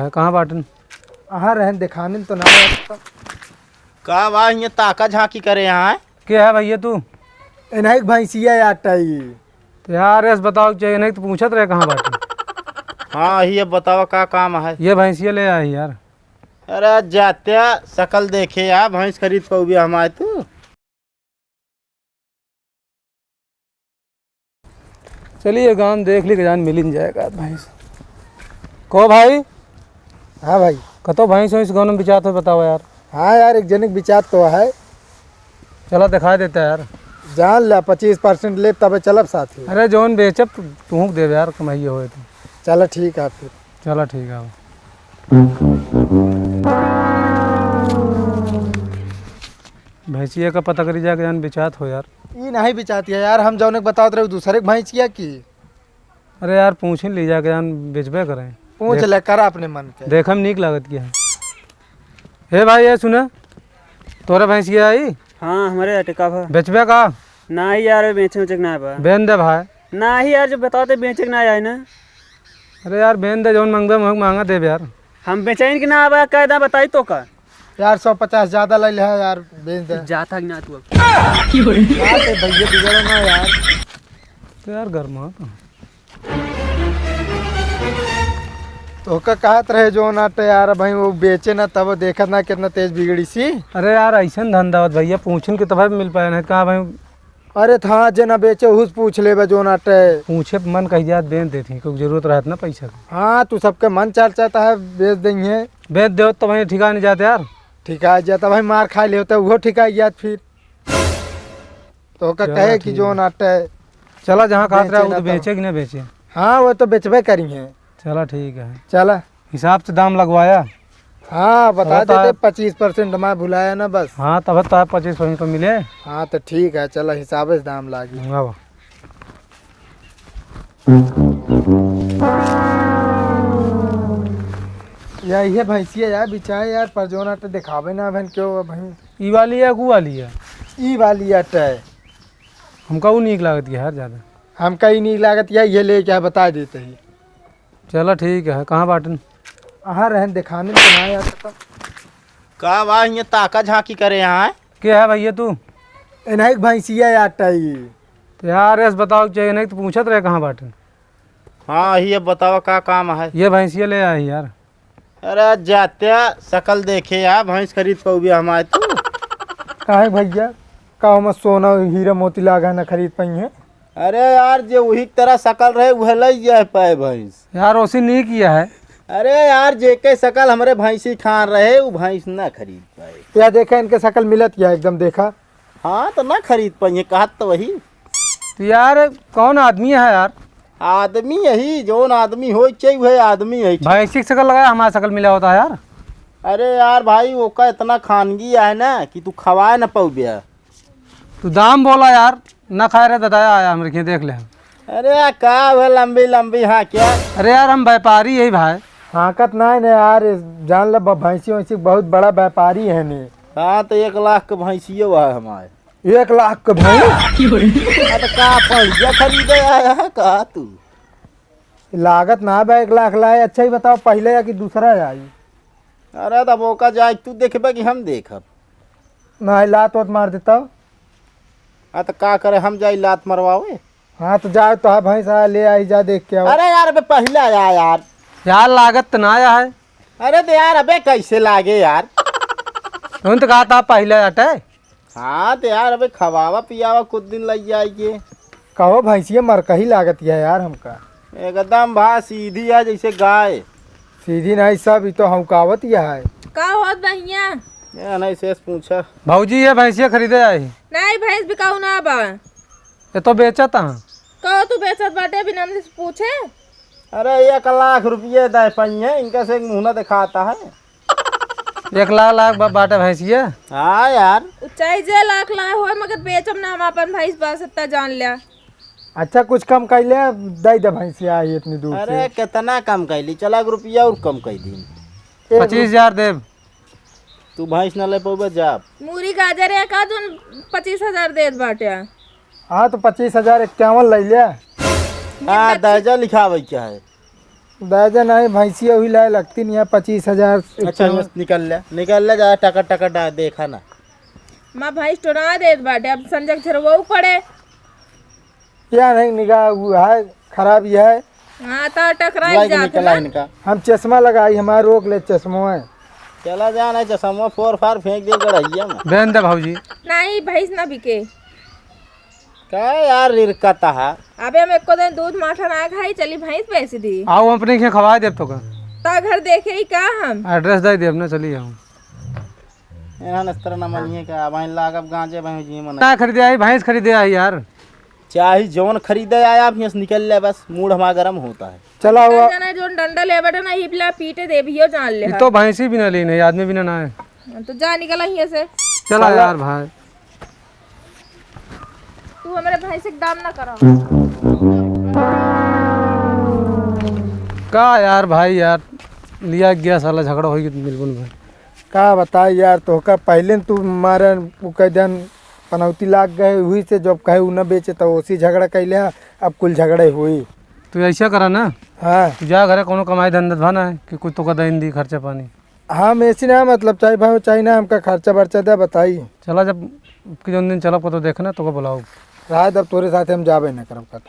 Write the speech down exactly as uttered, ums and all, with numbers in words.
कहाँ बाटन? अहाँ रहन देखाने तो ना। का बा, हियाँ ताका झाँकी करे यहाँ है? के है भैया तू? इन्हीं के भैंसिया आटइ। तो यार, ऐस बताओ, चाहिए नहीं तो पूछत रहे कहाँ बाटन। हाँ, ये बतावा का काम है? ये भैंसिया ले आए यार। अरे जात्या, शकल देखे यार, भैंस खरीद पाउबे हमारे तू? चलिए, गाँव देख ली, जान मिल ही जाएगा भैंस। को भाई? हाँ भाई। कतो भैंस वैंस गाँव में बिचात हो, बताओ यार। हाँ यार, एक जनिक बिचात तो है। चला, दिखा देता है यार। जान ला, पच्चीस परसेंट लेब, तबे चलब साथी। अरे, जौन बेचब, तू देबे यार, कमाइए होए तो। चला, ठीक है फिर। चला, ठीक है। भैंसिया का पता करी जाके, जान बिचात हो यार। ई नहीं बिचाती है यार, हम जौने के बतावत रहे, दूसरे के भैंसिया की। अरे यार, पूछ ही ली जाके, जान बेचबे करें। पूछ देख। ले, करा अपने मन के। देखम नीक लागत की है। हे भाई, ये सुने, तोरे भैंसिया आई? हाँ, हमारे अटका भा। बेचबे का? नहीं यार, बेचे उचे के ना बा। बेन दे भाई। नहीं यार, जब बताओ तो बेचे के ना आए ना। अरे यार, बेन दे, जौन मांगबे, महंग महंगा देबे यार। हम बेचैन के ना आबा, कायदा बताई तो का? यार, सौ पचास ज्यादा ले ले है यार, बेच दे। जाता कि ना तू अब? बात है भैया, बिगड़ो ना यार। तो यार, घर में तो ओका कहत रहे जो ना तो यार भाई, वो बेचे ना, तब देखत ना कितना तेज बिगड़ी सी। अरे यार, ऐसन धंधा होत भैया, पूछन के तब मिल पाए, नहीं कहा भाई। अरे था जे ना बेचे, उस पूछ लेबे जो ना टे। पूछे मन कही जात, बेच देती, कोई जरूरत रहत ना पैसा की। हाँ, तू सबके मन चर्चा है, बेच देंगे। बेच दे तो भाई, ठिका नहीं जाते यार। ठिका जाता भाई, मार खा ले होता, वो ठिका जात फिर। तो ओका चला कहे कि ठीक जो है। ना टे चला, जहाँ खात बेचे रहा, वो ना तो तो। बेचे कि ना बेचे? हाँ, वो तो बेचबे करी है। चला ठीक है। चला। हिसाब से दाम लगवाया। हाँ, बता तब तो देते, आप पच्चीस परसेंट मैं भुलाया ना बस। हाँ, तब तो आप पच्चीस परसेंट तो मिले। हाँ, तो ठीक है, चला, हिसाब से दाम लागी। मंगावा। या ये भैंसिया यार, बिचाए यार, पर जो ना तो दिखावे ना बहन, क्यों बहन? ई वाली है, गु वाली है? ई वाली अटे। हमका ऊ नीक लागत है यार ज्यादा। हमका ई नीक लागत है, ये लेके आ, बता देते ही। चला ठीक है, कहाँ बाटन? अहाँ रहन देखाने में तो ना यार, पता। का बा, हियाँ ताका झाँकी करे यहाँ है? के है भैया तू? इन्हीं के भैंसिया आटइ। तो यार, ऐस बताओ, चाहिए नहीं तो पूछत रहे कहाँ बाटन। हाँ, ये बतावा का काम है? ये भैंसिया ले आई यार। अरे जात्या, शकल देखे यार, भैंस खरीद पाउबे हमारे तू? काहे भैया, का हम सोना हीरा मोती लागा ना खरीद पाई है? अरे यार, जे वही तरह शकल रहे, वह लई जाए पाए भैंस। यार, ओसी नहीं किया है। अरे यार, जेके शकल हमरे भैंसी खान रहे, उ भैंस ना खरीद पाए। या देखा, इनके शकल मिलत या एकदम, देखा। हाँ, तो ना खरीद पाइए, कहत तो वही। तो यार, कौन आदमी है यार? आदमी यही, जौन आदमी होए के चाहिए, वह आदमी है। भैंसी के शकल लगाया, हमारा शकल मिला होता है यार। अरे यार भाई, ओका इतना खानगी है ना कि तू खवाए ना पाउबे। तू दाम बोला यार, ना खाए रे दादा, आया हमरे के देख ले। अरे का हुआ लंबी लंबी हाँ क्या? अरे यार, हम व्यापारी यही भाई। हाँकत ना है ना यार, जान ले ब-, भैंसी वैंसी बहुत बड़ा व्यापारी है ने। हाँ, तो एक लाख के भैंसियो है हमारे। एक लाख के भैंस? हाँ, तो का पहिया खरीदे आया है का तू? लागत ना बा एक लाख लाए। अच्छा ही बताओ, पहले या कि दूसरा आई? अरे, तब ओका जाए तू देखबे कि हम देखब? ना, लात वात मार देता। हाँ, तो का करे, हम जाई लात मरवावे? हाँ, तो जाओ, तो हाँ, भैंस आया, ले आई, जा देख के आओ। अरे यार, अबे पहले आया यार। यार, लागत तो ना आया है। अरे तो यार, अबे कैसे लागे यार? तुम तो कहा था पहले आटे। हाँ, तो यार, अबे खवावा पियावा कुछ दिन लग जाए के। कहो, भैंसिया मरकही लागत है यार हमका। एकदम भा सीधी है जैसे गाय। सीधी नहीं सब, ई तो हौकावत ही है। का होत बहिया? ये नहीं शेष पूछा। भौजी, ये भैंसिया खरीदे आई? नहीं, भैंस बिकाऊ ना बा। ये तो बेचत है। कहो तू बेचत बाटे बिना हमसे पूछे? अरे, एक लाख रुपये दे पाइए, इनका से एक मुँह ना दिखाता है। एक लाख लाख बा-, बाटे भैंसिया। हाँ यार। उ चाहे जे लाख लाख होए, मगर बेचम ना हम अपन भैंस बा, सत्ता जान ल्या। अच्छा, कुछ कम कर ले, दे दे भैंसिया आई इतनी दूर अरे, से। कितना कम कर ली? चला, एक रुपया और कम कर दी। एक पच्चीस हजार देब। तू भैंस ना ले पउबे, जा। मूरी गाजर है का, जोन पच्चीस हजार देत बाटे? हाँ, तो पच्चीस हजार इक्यावन ले ले। हाँ, दर्जन लिखावे के है। दर्जन आई भैंसिया हुई लाए लगती नहीं है पच्चीस हजार। अच्छा, बस निकल ले, निकल ले, जा टका टका डा-, देखा ना। माँ भैंस टोरा देत बाटे, अब संजय झरवाऊ पड़े। या नहीं निगाह वो है, खराब ही है। हाँ, तो टकराई लाइक जात निकला ना। इनका। हम चश्मा लगाई, हमारा रोक ले चश्मो है। चला जा ना, चश्मा फोर फार फेंक दे गड़हिया में। बेन दे भौजी। नहीं, भैंस ना बिके। का यार रिरकता है? अबे हम एको दिन दूध माठा ना खाई, चली भैंस बेच दी। आओ, हम अपने के खवाए देब तो का। ता घर देखे ही का हम? एड्रेस दे देब ना, चली आओ। इन्हन इस तरह ना मनिए का, भाई लागब गांजे भाई जी मना। का खरीदे आई? भैंस खरीदे आई यार। चाहे जौन खरीदे आया, भैंस निकल ले बस, मूड हमारा गरम होता है। चला हुआ। जाना जोन डंडा ले बैठा ना, हिपला पीटे दे भी हो जान ले। ये तो भैंसी भी ना लेने, आदमी भी ना, ना है। तो जा निकल यहाँ से। चला चला। यार भाई। तू हमारे भाई से दाम ना करो। का यार भाई यार, लिया गया साला झगड़ा होई गया मिलबुन भाई। का बताई यार, तोहका पहले न तू मारे उ कह देन पनौती लाग गए, हुई से जब कहे उ न बेचे तो उसी झगड़ा कैले है, अब कुल झगड़े हुई। तू ऐसा करा ना, हाँ। तू जा घरे कोनो कमाई धंधा भा ना है कि कुछ तोका देन दी खर्चा पानी। हम ऐसी ना मतलब चाहे भाई चाहे ना हमका खर्चा बर्चा दे बताई। चला जब कि जौन दिन चलब को तो देखना तोका बुलाओ। रहा जब तोरे साथ हम जाबे ना करब कत।